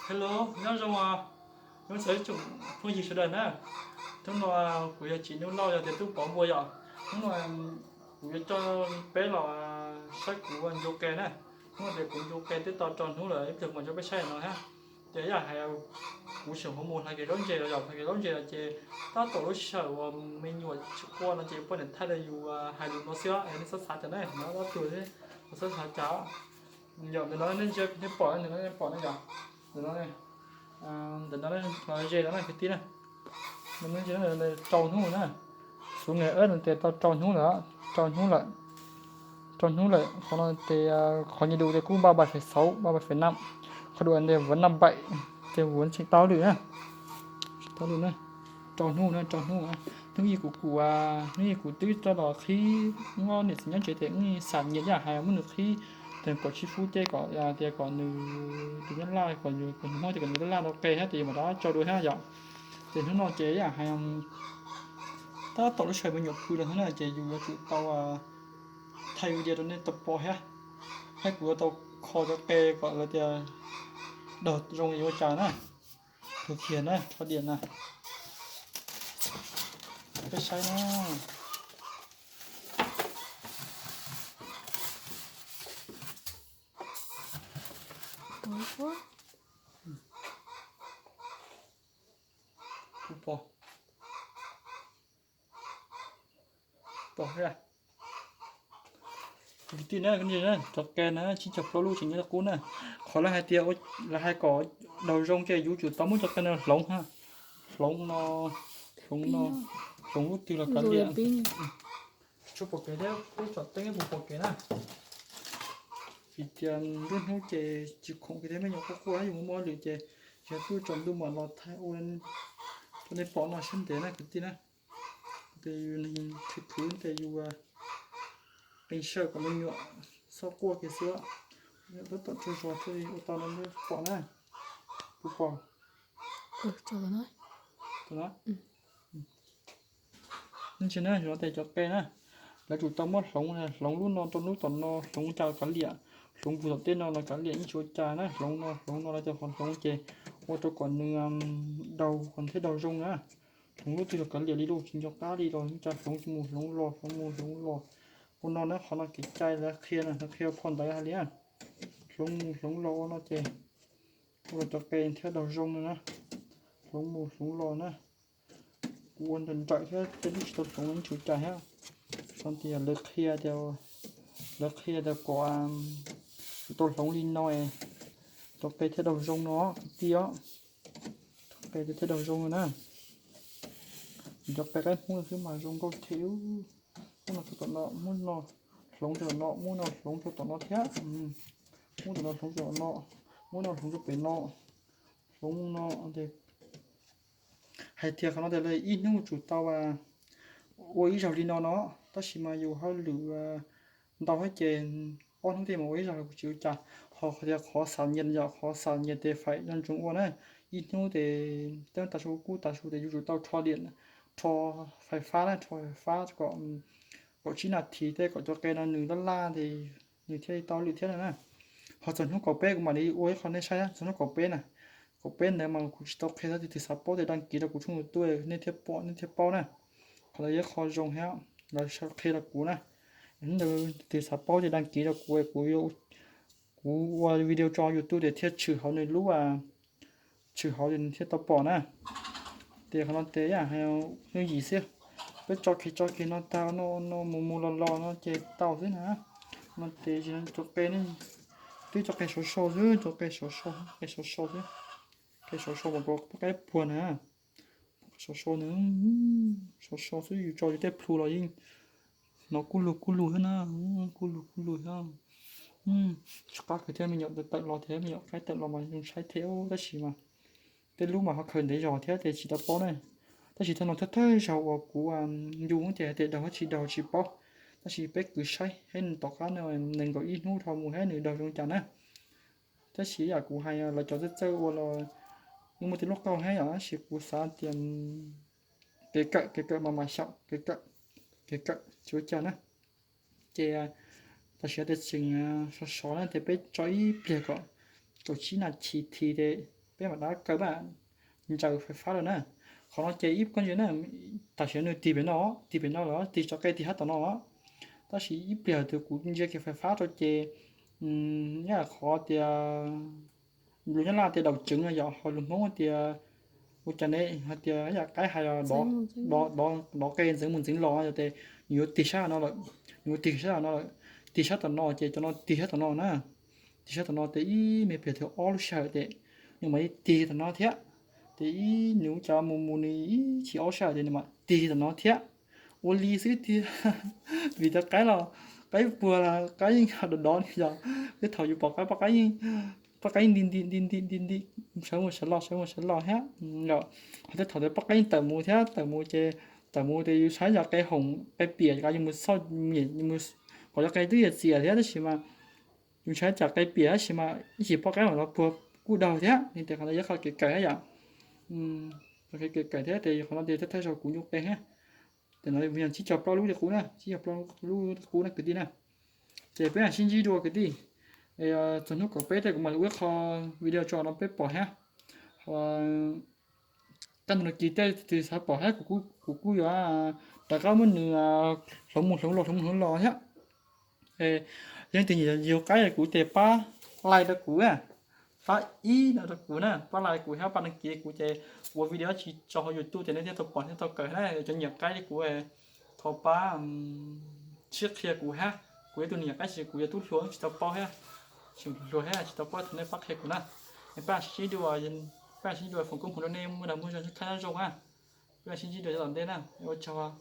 Hello, nyob zoo os, nyob zoo ib tsoom phooj ywg sawv daws na. Hnub no kuv yog Tsim Nuj Lauj, yog tias tub pov npua yom. Hnub no kuv yuav coj peb los saib kuv ncu qe na. Hnub no ces kuv ncu qe twb tau rau hnub lawm, ib pliag kuv mam coj peb saib no thiab. Ces yam hais kuv tseem ho mus hlais kev zaub ntses los yom, hlais kev zaub ntses los ces tab tom lub sij hawm uas me nyuam tsis quaj no ces poj niam thaij rau yus hais lus no xwb, nej txhob xav cas na, no ob tug xwb, txhob xav cas. Yog ntawm no nej ntsia nej pom, ntawm no nej pom na yom, ntawm no, ntawm no, ze no na kwv tij na, rau hnub na, xuv ngày Tết no ces tau rau hnub lawm, rau hnub lawm, rau hnub lawm. Qhov no ces qhov nhiệt độ ces cũng ba mươi bảy phẩy sáu, ba mươi bảy phẩy năm, qhov độ ẩm ces vẫn năm bảy, ces vẫn tseem tau lwm na, tau lwm na, rau hnub na, rau hnub. Hnub ib kuv kuv, hnub ib kuv twb coj los qhib, muab niam txiv nyob tsev ces wb xav nyias yam hais muab nws qhib, tes kom tsib fub ces kom tias kom nws tus nyob laj, kom nws muab tias kom nws laj laj rau qe thiab ces mam rov tso dua thiab yom. Ces hnub no ces yam hais tab tom lub sij hawm me nyuam pw lawm thiab na ces yus yuav tsum tau thaij video rau nej tau pom thiab, thiab kuv yuav tau kho cov qe kom lawv tias daug zoo yuav ua cas na. Tus kiag na, rho diam na, peb saib na. Kuv pom, pom thiab. Kwv tij na, cov qe na tsib caug plaub lub tseem nyob qub na. Qhov lawv hais tias lawv hais kom daug zoo ces yus tsum tau muab cov qe no hloov ha, hloov no, hloov no, hloov lub twg los kav liam. Tsuas pom kev thiab, peb tsom teeb puas pom kev na. Vim tias nruab hnub ces tsis khoom kiag thiab, me nyuam quaj quaj yus muaj mob lwm ces yog twb tsaus ntuj mam los thaij ua rau nej pom no sab ntev na kwv tij na. Ces yus khwv khwv ces yus qee sawm kom me nyuam txhob quaj kiag xwb. Tab tom tsaug zog thiaj li ua tau no nej pom na. Kuv pom. Nej ntsia na, no tes cov qe na, lawv tsum tau muab hloov, hloov lub no rau lub tom no, hloov cas kav liam, hloov puag tom tej no los kav liam yeej tsis ua cas na. Hloov no hloov no lawv tias qhov hloov ces ua rau kom nws daug, kom thiaj daug zoo na. Hloov lub twg los kav liam li lauj, tsis nco qab li los cas hloov mus hloov los, hloov mus hloov los. Ua no na, qhov no kev cai lawv qhia na, lawv qhia phom ntawv hais li na. Hloov mus hloov los ua no ces ua rau cov qe thiaj daug zoo no na. Hloov mus hloov los na. Kuv ua nrawm nrawm thiab tej lub tsis tau hloov los yeej tsis ua cas thiab. Xyov tias lawv qhia tias, lawv qhia tias kom tsum tau hloov li no es cov qe thiaj daug zoo no kwv tij os. Cov qe thiaj daug zoo no na. Cov qe qaib hmoob xwb mas zoo nkauj thiab. Muab no rau tom no, muab no hloov rau tom no, muab no hloov rau tom no thiab. Muab tom no hloov rau tom no, muab no hloov rau pem no, hloov no. Hais tias qhov no tias ib hnub tsum tau ua ib zaug li no no, tab sis mas yus hauj lwm ntau thiab ces ob hnub tej mus ua ib zaug los kuj tsis ua cas. Ho qhov tias qhov xav nyias yom, qhov xav nyias tes faim nco ntsoov ua na. Ib hnub tes tej tas su kub tas su tes yus tsum tau rho diam, rho fais fab na, rho fais fab kom kaum tsib nas this tej kom cov qe no nws laj laj tes nws thiaj li tau lwm thiab no na. Ho txog hnub kaum peb kuv mam li ua ib qho nej saib, txog hnub kaum peb na. Kaum peb ntawd mas kuv tsis tau qhia, tab sis tus twg xav paub tes đăng ký rau kuv tshooj YouTube nej thiaj pom, nej thiaj paub na. Qhov ntawd yog qho zoo thiab, lawv qhia rau kuv na. Hnub ntawd tus twg xav paub ces đăng ký rau kuv, kuv, kuv ua video tso YouTube ces thiaj tshwm hauv nws lub, tshwm hauv ces nws thiaj tau pom na. Ces qhov no ces yam hais hnub yim xwb, peb tso kiag tso kiag no tag no, no mus mus los los no ces tau xwb na. No ces cov qe ne, twb cov qe sov so xwb, cov qe sov so, qe sov so xwb, qe sov so mas kuv qaib puag na. Sov so nws, sov so xwb, yus tso yus tej plhu los yeej hnov kuj lug kuj lug thiab na, kuj lug kuj lug thiab. Tsis qab kawg thiab, me nyuam tawm los thiab, me nyuam qaib tawm los mas zoo saib thiab tab sis mas tej lub mas ho khaws ntev zog thiab ces tsis tau paub na. Tab sis thaum no thawj thawj zaug uas kuv ncu ces hais tias daug thiab tsis daug tsis paub, tab sis peb kwv saib thiab nws tom qab no nees nkaum ib hnub dhau mus thiab nws daug zoo cas na. Tab sis yam kuv hais lawv cov txawj txawj ua los yeej muaj tej lub qauj thiab yom, tab sis kuv xav tias kev kawm, kev kawm mas mas xyaum, kev kawm, kev kawm tsis ua cas na. Ces tam sim no ces tseem sov sov na, ces peb tso ib pliag kom kaum tsib nas this tes peb mam dab kaw mas ntsaws fais fab lawm na. Qhov no ces ib koj ntsia na, tam sim no nws tig pem no, tig pem no lawm, tig tso qe tig sab tom no los. Tab sis ib pliag twg kuv ntsia kiag fais fab rau ces, yam qhov tias lus Nyab Laj tias đầu chữ no yom, ho lus Hmoob tias ua cas ne, hais tias yam qaib hais dov qe ntxeev mus ntxeev los yom, ces nws yuav tig sab no lawm, nws yuav tig sab no lawm, tig sab tom no ces cov no tig sab tom no na. Tig sab tom no ces ib me pliag twg ob lub sij hawm ces nws mam li tig tom no thiab. Ces ib nws ua cas mus mus nws ib chim ob sij hawm ces nws mam tig tom no thiab. Ua li xwb tiag, vim tias qaib los, qaib puag los qaib yeej dov dov li yog, tej thaum yus pom qaib, poj qaib yeej, poj qaib yeej nti nti nti nti nti nti, sawv mus sawv los sawv mus sawv los thiab. Ho tej thaum ntawd poj qaib yeej tawm mus thiab, tawm mus ces tawm mus ces yus saib cov qe hoom qe piam, yus mus xauj, kom cov qe twb yuav txias thiab tab sis mas yus saib cov qe piam tab sis mas ib chim poj qaib mam los puag kuj daug thiab. Ces qhov ntawd yog qhov kev kawm thiab yom. Qhov kev kawm thiab ces qhov no ces thawj zaug kuv nyuj qe thiab. Ces no yog tsib caug plaub lub li qub na, tsib caug plaub lub li qub na kwv tij na. Ces peb mam sib ntsib dua kwv tij. Txog hnub kaum peb tej kuv mam ua ib qho video tso no peb pom thiab. Ho kaj ntug no kis tej tus xav pom thiab kuv kuj yuav rov qab muab nws hloov mus hloov los hloov mus hloov los thiab. Yog leej twg nyiam yug qaib kuv ces pab like rau kuv, pab ib no rau kuv na, pab like kuv thiab pab đăng ký kuv ces ua video tsis tso hauv YouTube ces nej thiaj tau pom thiaj tau kawm na. Cov nyiam qaib li kuv thov pab sib qhia kuv thiab, kuv yog tus nyiam qaib ces kuv yog tub hluas tsis tau paub thiab, tsis hluas thiab tsis tau paub, thov nej pab qhia kuv na. Peb mam sib ntsib dua, peb mam sib ntsib dua, foom koob hmoov rau nej muaj dag muaj zog, noj qab nyob zoo na. Peb mam sib ntsib dua yav tom ntej na, ua tsaug.